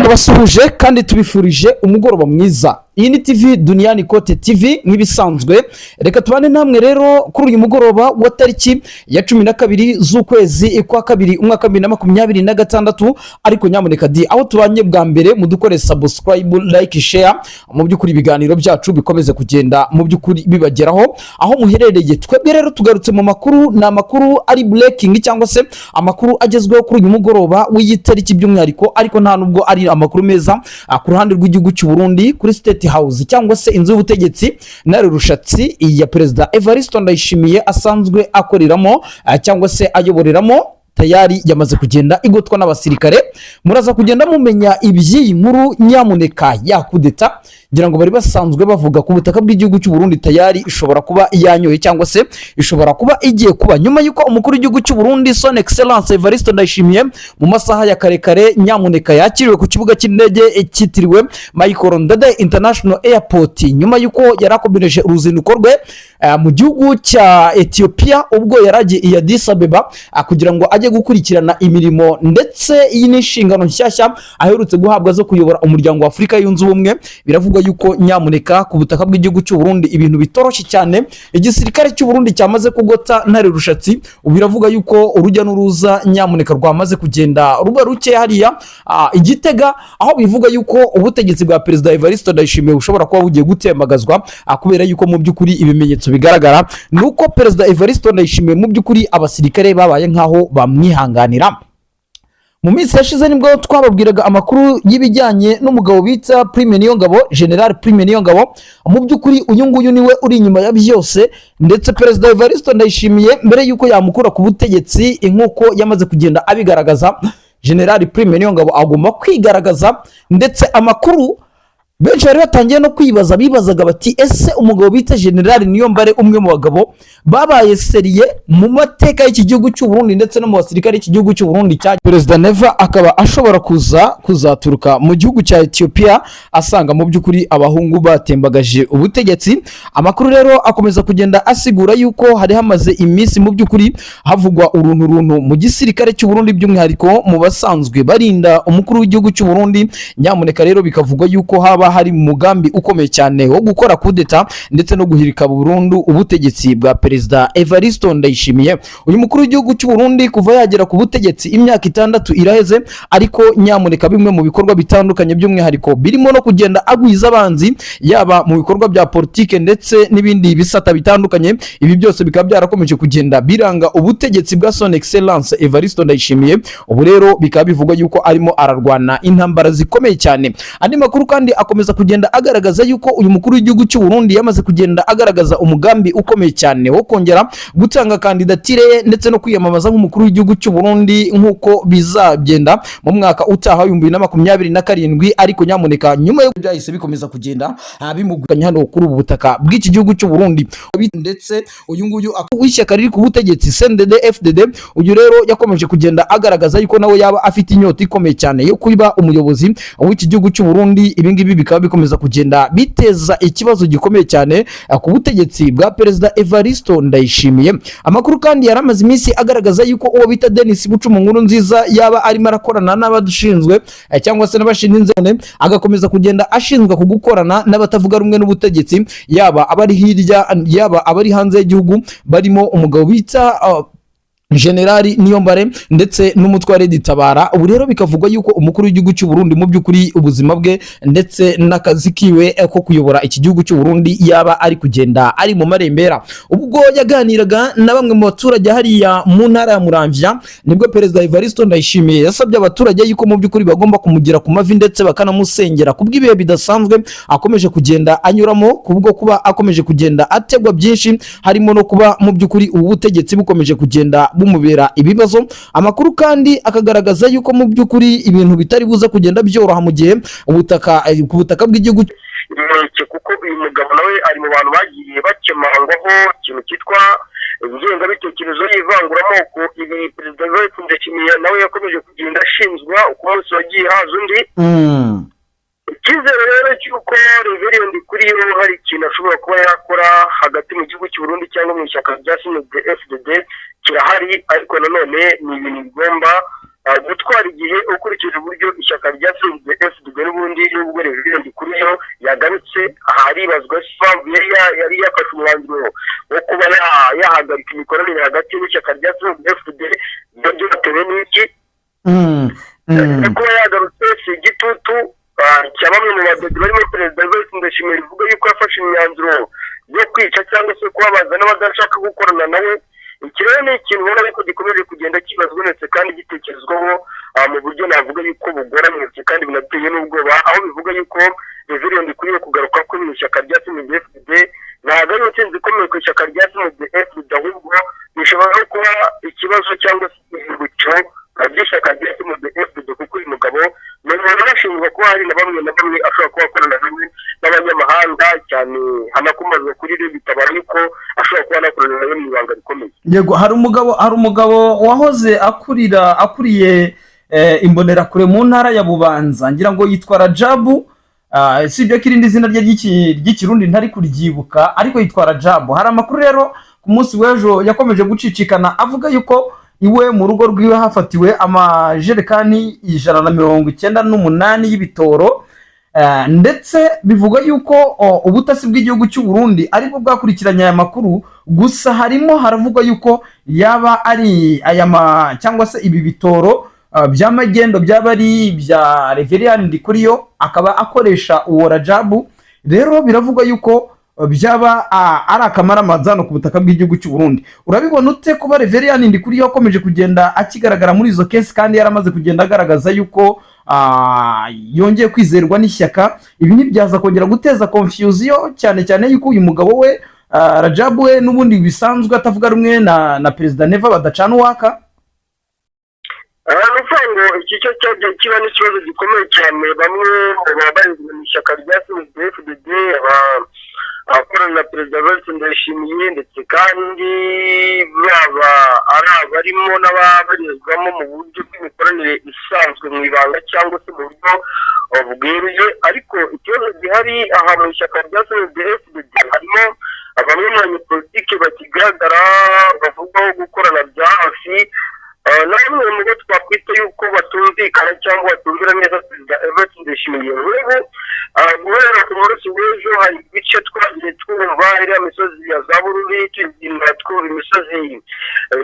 Turabasuhuje kandi tubifurije umugoroba mwiza. Iyi ni TV Duniyani Kote TV nk'ibisanzwe. Reka tubane namwe rero kuri uyu mugoroba wa tariki ya 12 z'ukwezi kwa kabiri, umwaka wa 2026. Ariko nyamuneka di, aho tubanye bwa mbere, mudukore subscribe, like, share, mu by'ukuri ibiganiro byacu bikomeze kugenda mu by'ukuri bibageraho aho muherereye. Twebwe rero tugarutse mu makuru, ni amakuru ari breaking cyangwa se amakuru agezweho kuri uyu mugoroba w'iyi tariki by'umwihariko, ariko nta nubwo ari amakuru meza ku ruhande rw'igihugu cy'u Burundi. Kuri State House cyangwa se inzu y'ubutegetsi Ntare Rushatsi ya Perezida Evariste Ndayishimiye asanzwe akoreramo cyangwa se ayoboreramo, tayari yamaze kugenda igotwa n'abasirikare. Muraza kugenda mumenya iby'iyi nkuru. Nyamuneka, ya kudeta ngira ngo bari basanzwe bavuga ku butaka bw'igihugu cy'u Burundi tayari ishobora kuba yanyoye cyangwa se ishobora kuba igiye kuba, nyuma y'uko umukuru w'igihugu cy'u Burundi, Son Excellence Evariste Ndayishimiye, mu masaha ya kare kare nyamuneka yakiriwe ku kibuga cy'indege cyitiriwe Michael Ndadaye International Airport, nyuma y'uko yari akomereje uruzinduko rwe mu gihugu cya Ethiopia, ubwo yari agiye i Addis Abeba kugira ngo ajye gukurikirana imirimo ndetse iyi ni inshingano nshyashya aherutse guhabwa zo kuyobora Umuryango wa Afurika Yunze Ubumwe. Biravugwa yuko nyamuneka ku butaka bw'igihugu cy'u Burundi ibintu bitoroshye cyane. Igisirikare cy'u Burundi cyamaze kugota Ntare Rushatsi. Ubu biravuga yuko urujya n'uruza nyamuneka rwamaze kugenda ruba ruke hariya i Gitega, aho bivuga yuko ubutegetsi bwa Perezida Evariste Ndayishimiye bushobora kuba bugiye gutembagazwa, kubera yuko mu by'ukuri ibimenyetso bigaragara ni uko Perezida Evariste Ndayishimiye mu by'ukuri abasirikare babaye nk'aho bamwihanganira. Mu minsi yashize nibwo twababwiraga amakuru y'ibijyanye n'umugabo bita Prime Niyongabo, General Prime Niyongabo. Mu by'ukuri uyu nguyu niwe uri inyuma ya byose, ndetse Perezida Evariste Ndayishimiye mbere y'uko yamukura ku butegetsi, nk'uko yamaze kugenda abigaragaza, General Prime Niyongabo agomba kwigaragaza. Ndetse amakuru benshi bari batangiye no kwibaza, bibazaga bati: "Ese umugabo bita General Niyombare, umwe mu bagabo babaye sérieux mu mateka y'iki gihugu cy'u Burundi ndetse no mu basirikare y'iki gihugu cy'u Burundi cya Perezida Neva, akaba ashobora kuza kuzaturuka mu gihugu cya Ethiopia asanga mu by'ukuri abahungu batembagaje ubutegetsi?" Amakuru rero akomeza kugenda asigura yuko hari hamaze iminsi mu by'ukuri havugwa uruntu runtu mu gisirikare cy'u Burundi, by'umwihariko mu basanzwe barinda umukuru w'igihugu cy'u Burundi. Nyamuneka rero bikavugwa yuko haba hari umugambi ukomeye cyane wo gukora kudeta ndetse no guhirika burundu ubutegetsi bwa Perezida Evariste Ndayishimiye. Uyu mukuru w'igihugu cy'u Burundi kuva yagera ku butegetsi imyaka 6 iraheze, ariko nyamuneka bimwe mu bikorwa bitandukanye, by'umwihariko birimo no kugenda agwiza abanzi, yaba mu bikorwa bya politike ndetse n'ibindi bisata bitandukanye, ibi byose bikaba byarakomeje kugenda biranga ubutegetsi bwa Son Excellence Evariste Ndayishimiye. Ubu rero bikaba bivugwa yuko arimo ararwana intambara zikomeye cyane. Andi makuru kandi akomeza kugenda agaragaza yuko uyu mukuru w'igihugu cy'u Burundi yamaze kugenda agaragaza umugambi ukomeye cyane wo kongera gutanga kandidatire ye ndetse no kwiyamamaza nk'umukuru w'igihugu cy'u Burundi, nk'uko bizagenda mu mwaka utaha wa 2027. Ariko nyamuneka nyuma yo byahise bikomeza kugenda bimugukanye hano kuri ubu butaka bw'iki gihugu cy'u Burundi, ndetse uyu nguyu w'ishyaka riri ku butegetsi CNDD FDD, uyu rero yakomeje kugenda agaragaza yuko nawe yaba afite inyota ikomeye cyane yo kuba umuyobozi w'iki gihugu cy'u Burundi. Ibi ngibi bikaba bikomeza kugenda biteza ikibazo gikomeye cyane ku butegetsi bwa Perezida Evaristo Ndayishimiye. Amakuru kandi yari amaze iminsi agaragaza yuko uwo bita Denis Bucumi Nkuru Nziza yaba arimo arakorana n'abadushinzwe cyangwa se n'abashinzwe inzego, agakomeza kugenda ashinzwe ku gukorana n'abatavuga rumwe n'ubutegetsi, yaba abari hirya, yaba abari hanze y'igihugu, barimo umugabo bita Generali Niyombare ndetse n'umutware Ditabara. Ubu rero bikavugwa yuko umukuru w'igihugu cy'u Burundi mu by'ukuri ubuzima bwe ndetse n'akazi kiwe ko kuyobora iki gihugu cy'u Burundi yaba ari kugenda ari mu marembera. Ubwo yaganiraga na bamwe mu baturage hariya mu ntara ya Muramvya, nibwo Perezida Evariste Ndayishimiye yasabye abaturage yuko mu by'ukuri bagomba kumugira ku mavi ndetse bakanamusengera kubw'ibihe bidasanzwe akomeje kugenda anyuramo, kubwo kuba akomeje kugenda ategwa byinshi, harimo no kuba mu by'ukuri ubu butegetsi bukomeje kugenda bumubera ibibazo. Amakuru kandi akagaragaza yuko mu by'ukuri ibintu bitari buze kugenda byoroha mu gihe ubutaka ku butaka bw'igihugu Inkeke, kuko uyu mugabo nawe ari mu bantu bagiye bakemangwaho ikintu cyitwa ingengabitekerezo y'ivanguramoko. Ibi Perezida Evariste Ndayishimiye nawe yakomeje kugenda ashinzwa uko umunsi wagiye haza undi. Icyizere rero cy'uko Reverien Ndikuriyo hari ikintu ashobora kuba yakora hagati mu gihugu cy'u Burundi cyangwa mu ishyaka rya CNDD FDD kirahari, ariko nanone ni ibintu bigomba gutwara igihe ukurikije uburyo ishyaka rya CNDD FDD N'ubundi nubwo Reverien Ndikuriyo yagarutse, haribazwa impamvu yari yafashe umwanzuro wo kuba yahagarika imikoranire hagati y'ishyaka rya CNDD-FDD, nabyo bitewe n'iki? Kuba yagarutse si igitutu cya bamwe mu badede barimo Perezida Evariste Ndayishimiye, rivuga yuko yafashe imyanzuro yo kwica cyangwa se kubabaza n'abadashaka gukorana nawe? Iki rero ni ikintu ubona yuko gikomeje kugenda kibazwa ndetse kandi gitekerezwaho mu buryo navuga yuko bugoranye ndetse kandi binateye n'ubwoba, aho bivuga yuko Reverien Ndikuriyo kugaruka ko mu ishyaka rya CNDD-FDD ntabwo ari intsinzi ikomeye ku ishyaka rya CNDD-FDD, ahubwo bishobora no kuba ikibazo cyangwa se ihindukiro ry'ishyaka rya CNDD-FDD, kuko uyu mugabo ni umuntu unashinjwa kuba hari na bamwe na bamwe ashobora kuba akorana hamwe n'abanyamahanga cyane, hanakomazwa kuri RED Tabara yuko ashobora kuba anakorana nawe mu ibanga rikomeye. Yego, hari umugabo wahoze akuriye Imbonerakure mu ntara ya Bubanza, ngira ngo yitwa Rajabu. Sibyo ko irindi zina rye ry'Ikirundi ntari kuryibuka, ariko yitwa Rajabu. Hari amakuru rero ku munsi w'ejo yakomeje gucicikana avuga yuko iwe mu rugo rwiwe hafatiwe amajerekani 198 y'ibitoro. Ndetse bivuga yuko ubutasi bw'igihugu cy'u Burundi aribwo bwakurikiranye aya makuru. Gusa harimo haravugwa yuko yaba ari aya ma cyangwa se ibi bitoro bya magendo byaba ari ibya Reverien Ndikuriyo, akaba akoresha uwo Rajabu. Rero biravugwa yuko byaba ari akamaramazano ku butaka bw'igihugu cy'u Burundi. Urabibona ute kuba Reverien Ndikuriyo akomeje kugenda akigaragara muri izo case, kandi yaramaze kugenda agaragaza yuko yongeye kwizerwa n'ishyaka? Ibi ntibyaza kongera guteza confusion, cyane cyane yuko uyu mugabo we Rajabu we n'ubundi bisanzwe atavuga rumwe na Perezida Neva, badacana uwaka? Ni ukuvuga ngo iki cyo cyagiye kiba n'ikibazo gikomeye cyane. Bamwe mu babarizwa mu ishyaka rya CNDD-FDD, abakorana na Perezida Evariste Ndayishimiye, ndetse kandi baba ari abarimo n'ababarizwamo mu buryo bw'imikoranire isanzwe mu ibanga cyangwa se mu buryo bweruye. Ariko ikibazo gihari aha mu ishyaka rya CNDD-FDD, harimo bamwe mu banyepolitike bakigaragara bavugwaho gukorana bya hafi na bamwe mu bo twakwita yuko batumvikana cyangwa batumvira neza Perezida Evariste Ndayishimiye. Nk'ubu guhera ku munsi w'ejo hari ibice twagiye twumva, iriya misozi ya za Bururi, tugenda twumva imisozi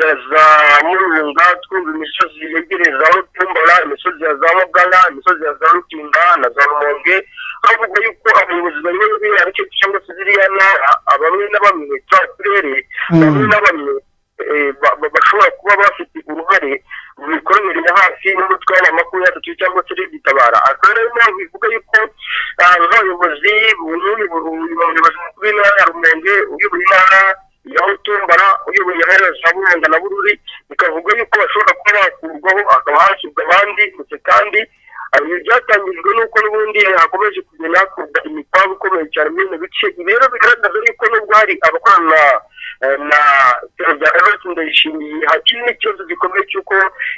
ya za Murunga, twumva imisozi yegereye za Rutumbara, imisozi ya za Mugana, imisozi ya za Rutinda na za Rumonge, havuga yuko abayobozi bari muri biriya bice cyangwa se ziriya ntara, bamwe na bamwe, turiya turere, bamwe na bamwe bashobora kuba bafite uruhare mu mikoranire ya hafi n'umutwe wa 23 cyangwa se RED Tabara. Akaba ariyo mpamvu ivuga yuko nk'abayobozi, umuyobozi mukuru w'intara ya Rumonge, uyoboye intara ya Rutumbara, uyoboye intara za Burunga na Bururi, bikavuga yuko bashobora kuba bakurwaho hakaba hashyirwa abandi. Ndetse kandi ibi byatangijwe n'uko n'ubundi hakomeje kugenda hakorwa imikwabu ikomeye cyane muri bino bice. Ibi rero bigaragaza yuko nubwo hari abakorana na Perezida Evariste Ndayishimiye, hakiri n'ikibazo gikomeye cy'uko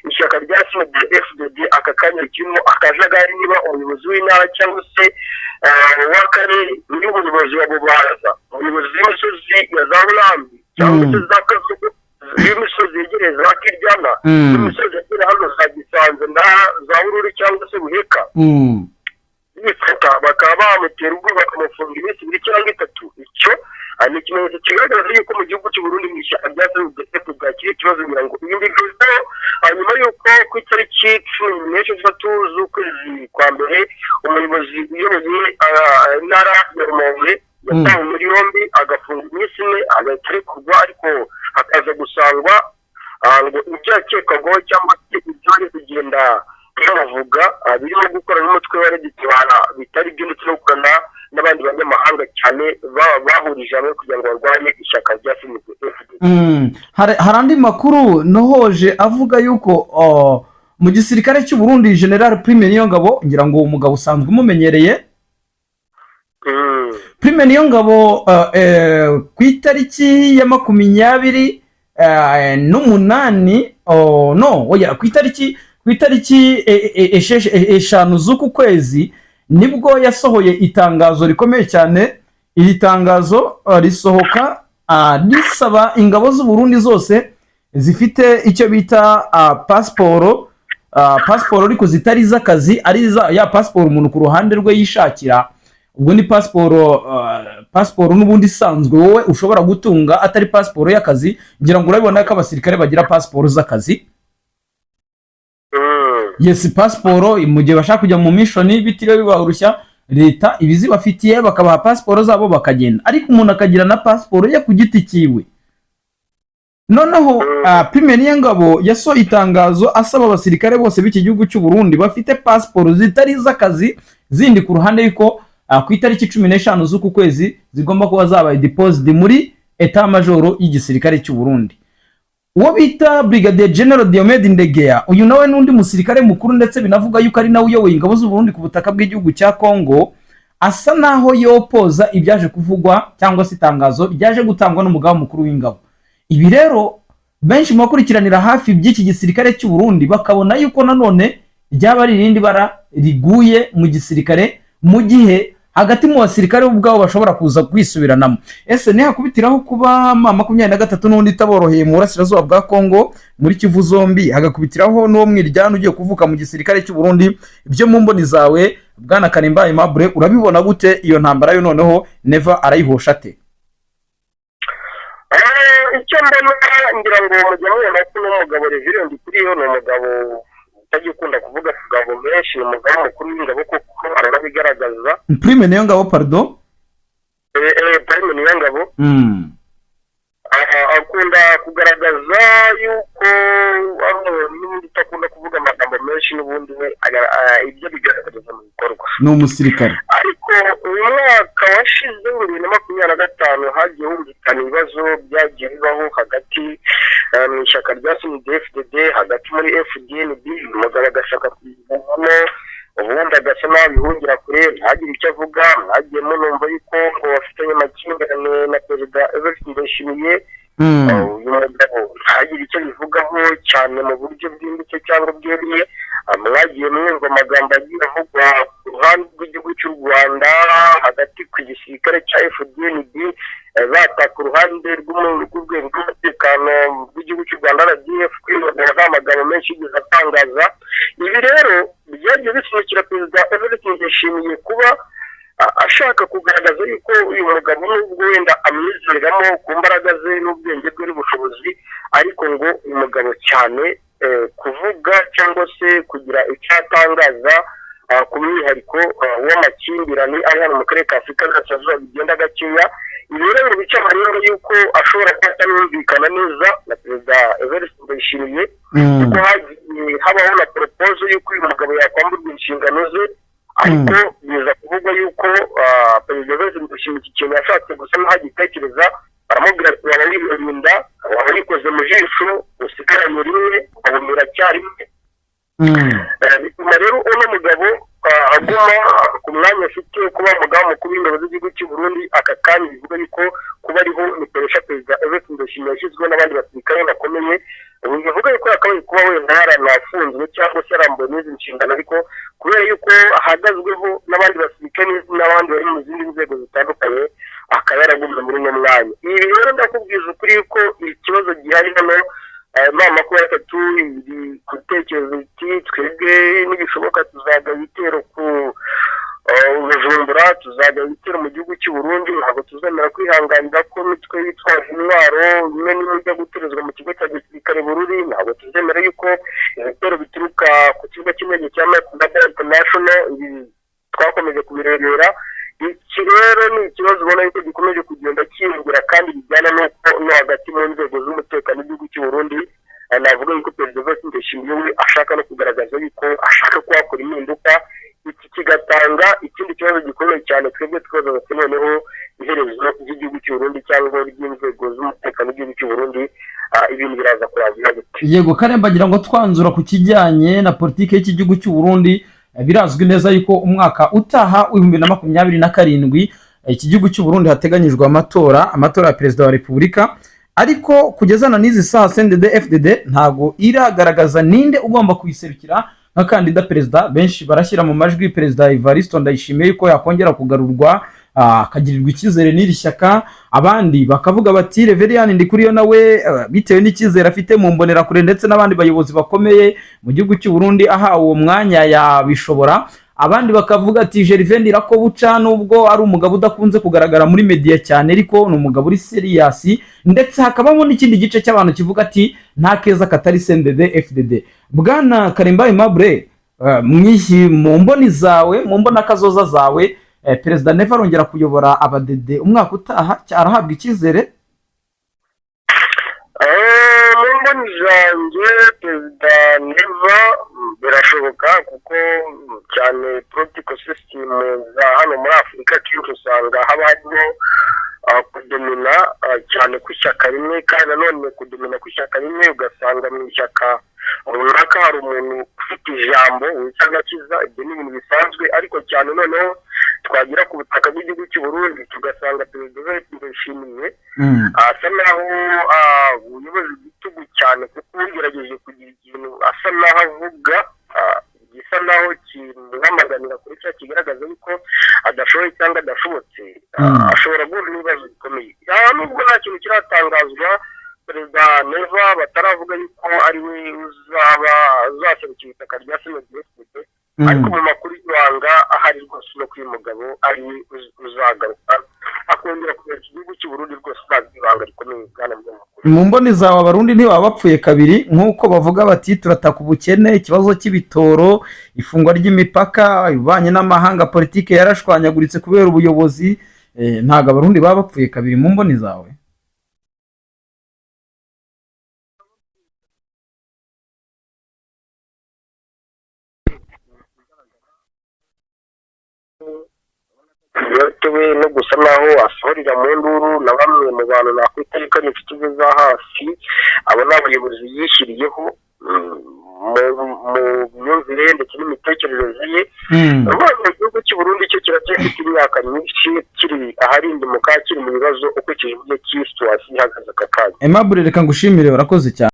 ishyaka rya CNDD-FDD aka kanya kirimo akajagari. Niba umuyobozi w'intara cyangwa se w'akarere, niba umuyobozi wa Bubanza, umuyobozi w'imisozi ya za Burambi cyangwa se za Kazugu, w'imisozi yegereye za Kiryana, w'imisozi yegereye hano za Gisanze na za Bururi cyangwa se Buheka, bifata bakaba bamutera ubwoba bakamufunga iminsi 2 cyangwa 3, icyo ni ikimenyetso kigaragaza yuko mu gihugu cy'u Burundi mu ishyaka rya CNDD-FDD bwakiriye ikibazo. Ngira ngo ibi mbivuzeho hanyuma y'uko ku itariki 16 z'ukwezi kwa mbere umuyobozi uyoboye intara ya Rumonge yatawe muri yombi, agafunga iminsi 4, agahita arekurwa, ariko hakaza gusangwa ngo ibyo yakekwagaho cyangwa se ibyo ari kugenda bamuvuga birimo gukora n'umutwe wa RED Tabara bitari byo, ndetse no gukorana n'abandi banyamahanga cyane bahurije hamwe kugira ngo barwanye ishyaka rya CNDD-FDD. Hari andi makuru nohoje avuga yuko mu gisirikare cy'u Burundi General Prime Niyongabo, ngira ngo uwo mugabo usanzwe umumenyereye, Prime Niyongabo, ku itariki ya 28, oh, no, oya, ku itariki 5 z'uku kwezi nibwo yasohoye itangazo rikomeye cyane. Iri tangazo risohoka risaba ingabo z'u Burundi zose zifite icyo bita pasiporo. Pasiporo ariko zitari iz'akazi, ari ya pasiporo umuntu ku ruhande rwe yishakira. Ubwo ni pasiporo n'ubundi isanzwe wowe ushobora gutunga, atari pasiporo y'akazi. Ngira ngo urabibona ko abasirikare bagira pasiporo z'akazi. Yes, pasiporo mu gihe bashaka kujya mu mission bitiriwe bibarushya, leta ibizibafitiye, bakabaha pasiporo zabo bakagenda. Ariko umuntu akagira na pasiporo ye ku giti cyiwe. Noneho Prime Niyongabo yasohoye itangazo asaba abasirikare bose b'iki gihugu cy'u Burundi bafite pasiporo zitari iz'akazi zindi ku ruhande, yuko ku itariki 15 z'uku kwezi zigomba kuba zabaye deposit muri état-major y'igisirikare cy'u Burundi. Uwo bita Brigadier General Diomede Ndegeya, uyu nawe n'undi musirikare mukuru, ndetse binavuga yuko ari nawe uyoboye ingabo z'u Burundi ku butaka bw'igihugu cya Congo, asa naho yopoza ibyaje kuvugwa cyangwa se itangazo ryaje gutangwa n'umugaba mukuru w'ingabo. Ibi rero benshi mu bakurikiranira hafi by'iki gisirikare cy'u Burundi bakabona yuko nanone ryaba ari irindi bara riguye mu gisirikare, mu gihe hagati mu basirikare bo ubwabo bashobora kuza kwisubiranamo. Ese nihakubitiraho kuba M23 n'ubundi itaboroheye mu burasirazuba bwa Congo, muri Kivu zombi, hagakubitiraho n'uwo mwiryane ugiye kuvuka mu gisirikare cy'u Burundi, ibyo mu mboni zawe, bwana Karimba Aimable, urabibona gute? Iyo ntambara yo noneho Neva arayihosha ate? Icyo mbona, ngira ngo mujya mubona ko n'umugabo Reverien Ndikuriyo ni umugabo utajya ukunda kuvuga amagambo menshi. Ni umugabo mukuru w'ingabo koko, aranabigaragaza. Prime Niyongabo, pardon. Prime Niyongabo akunda kugaragaza yuko ari umuntu n'ubundi utakunda kuvuga amagambo menshi, n'ubundi we ibyo bigaragariza mu bikorwa. Ni umusirikare. Ariko uyu mwaka washize wa 2025 hagiye humvikana ibibazo byagiye bibaho hagati mu ishyaka rya CNDD-FDD, hagati muri FDNB. Umugabo agashaka kuyivamo, ubundi agasa n'aho abihungira kure, ntagire icyo avuga. Mwagiye munumva yuko ngo bafitanye amakimbirane na Perezida Evariste Ndayishimiye. Uyu mugabo ntagire icyo bivugaho cyane mu buryo bwimbitse cyangwa bweruye. Mwagiye mwumva amagambo agiye avugwa ku ruhande rw'igihugu cy'u Rwanda, hagati ku gisirikare cya FDNB, bataka uruhande rw'urwego rw'umutekano rw'igihugu cy'u Rwanda, RDF, kwinubira. Nta magambo menshi yigeze atangaza. Ibi rero byagiye bisunikira Perezida Evariste Ndayishimiye kuba ashaka kugaragaza yuko uyu mugabo, nubwo wenda amwizeramo ku mbaraga ze n'ubwenge bwe n'ubushobozi, ariko ngo uyu mugabo cyane kuvuga cyangwa se kugira icyo atangaza ku mwihariko w'amakimbirane ari hano mu karere ka Afurika y'Iburasirazuba bigenda gakeya. Ibi rero biri bica amarenga yuko ashobora kuba atanumvikana neza na Perezida Evariste Ndayishimiye, kuko hagiye habaho na proposal y'uko uyu mugabo yakwamburwa inshingano ze. Ariko biza kuvugwa yuko Perezida Evariste Ndayishimiye iki kintu yashatse gusa n'aho agitekereza, baramubwira ati: "Waba wirinda, waba wikoze mu jisho, usigaranye rimwe ukabumira icyarimwe." Bituma rero uno mugabo aguma ku mwanya afite, kuba umugaba mukuru w'ingabo z'igihugu cy'u Burundi aka kanya. Bivuga yuko kuba ariho ni pressure Perezida Evariste Ndayishimiye yashyizweho n'abandi basirikare bakomeye. Ubu bivuga yuko yakabaye kuba wenda yaranafunzwe cyangwa se yarambuwe n'izi nshingano, ariko kubera yuko ahagazweho n'abandi basirikare n'abandi bari mu zindi nzego zitandukanye, akaba yaragumye muri uno mwanya. Ibi rero ndakubwiza ukuri yuko ikibazo gihari hano, M23 iri gutekereza iti: "Twebwe nibishoboka tuzagaba ibitero ku Bujumbura, tuzagaba ibitero mu gihugu cy'u Burundi. Ntabwo tuzemera kwihanganira ko imitwe yitwaje intwaro imwe n'imwe ijya guterezwa mu kigo cya gisirikare Bururi. Ntabwo tuzemera yuko ibitero bituruka ku kibuga cy'indege cya Mkapa International." Ibi twakomeje kubirebera. Iki rero ni ikibazo ubona yuko gikomeje kugenda cyiyongera, kandi bijyana n'uko no hagati mu nzego z'umutekano w'igihugu cy'u Burundi, navuga yuko Perezida Evariste Ndayishimiye we ashaka no kugaragaza yuko ashaka kuhakora impinduka. Iki kigatanga ikindi kibazo gikomeye cyane. Twebwe twibaza ati: "Noneho iherezo ry'igihugu cy'u Burundi cyangwa ry'inzego z'umutekano w'igihugu cy'u Burundi, ibintu biraza kurangira gute?" Yego Karemba, ngira ngo twanzura ku kijyanye na politiki y'iki gihugu cy'u Burundi, birazwi neza yuko umwaka utaha w'2027 iki gihugu cy'u Burundi hateganyijwe amatora ya perezida wa repubulika. Ariko kugeza na n'izi saha CNDD FDD ntabwo iragaragaza ninde ugomba kuyiserukira nka kandida perezida. Benshi barashyira mu majwi Perezida Evariste Ndayishimiye yuko yakongera kugarurwa. akagirirwa icyizere n'iri shyaka. Abandi bakavuga bati Reverien Ndikuriyo nawe, bitewe n'icyizere afite mu Mbonerakure ndetse n'abandi bayobozi bakomeye mu gihugu cy'u Burundi, ahawe uwo mwanya yabishobora. Abandi bakavuga ati Gervais Ndirakobuca, nubwo ari umugabo udakunze kugaragara muri media cyane, ariko ni umugabo uri serious. Ndetse hakabamo n'ikindi gice cy'abantu kivuga ati nta keza katari CNDD FDD. Bwana Karimba Aimable, mu mboni zawe, mu mbonakazoza zawe, Perezida Neva arongera kuyobora abadede umwaka utaha? Arahabwa icyizere? Mu mboni zanjye, Perezida Neva birashoboka, kuko cyane political system za hano muri Afurika kenshi usanga haba harimo kudomina cyane kw'ishyaka rimwe. Kandi nanone kudomina kw'ishyaka rimwe, ugasanga mu ishyaka runaka hari umuntu ufite ijambo wica agakiza. Ibyo ni ibintu bisanzwe. Ariko cyane noneho twagera ku butaka bw'igihugu cy'u Burundi, tugasanga Perezida Ndayishimiye asa naho ubuyobozi igitugu cyane, kuko ugerageje kugira ikintu asa naho avuga gisa naho kimuhamaganira kuri cya kigaragaza yuko adashoboye cyangwa adashobotse, ashobora guhura n'ibibazo bikomeye. Nubwo nta kintu kiratangazwa, Perezida Neva bataravuga yuko ari we uzaba uzaserukira ishyaka rya CNDD-FDD, ariko mu makuru y'ibanga ahari rwose no uyu mugabo ari we uzagaruka akongera kuyobora igihugu cy'u Burundi. Rwose ntabwo ibanga rikomeye, bwana munyamakuru. Mu mboni zawe, Abarundi ntibaba bapfuye kabiri, nk'uko bavuga bati turataka ubukene, ikibazo cy'ibitoro, ifungwa ry'imipaka, ububanyi n'amahanga, politiki yarashwanyaguritse kubera ubuyobozi? Ntabwo Abarundi baba bapfuye kabiri mu mboni zawe? Byatewe no gusa naho asohorera mu nduru na bamwe mu bantu nakwita yuko ari inshuti ze za hafi. Abo ni abayobozi yishyiriyeho mu myumvire ndetse n'imitekerereze ye. Urwego igihugu cy'u Burundi cyo kiracyafite imyaka myinshi kiri aharindimuka, kiri mu bibazo, ukurikije uburyo ki situation ihagaze aka kanya. Aimable, reka ngushimire, urakoze cyane.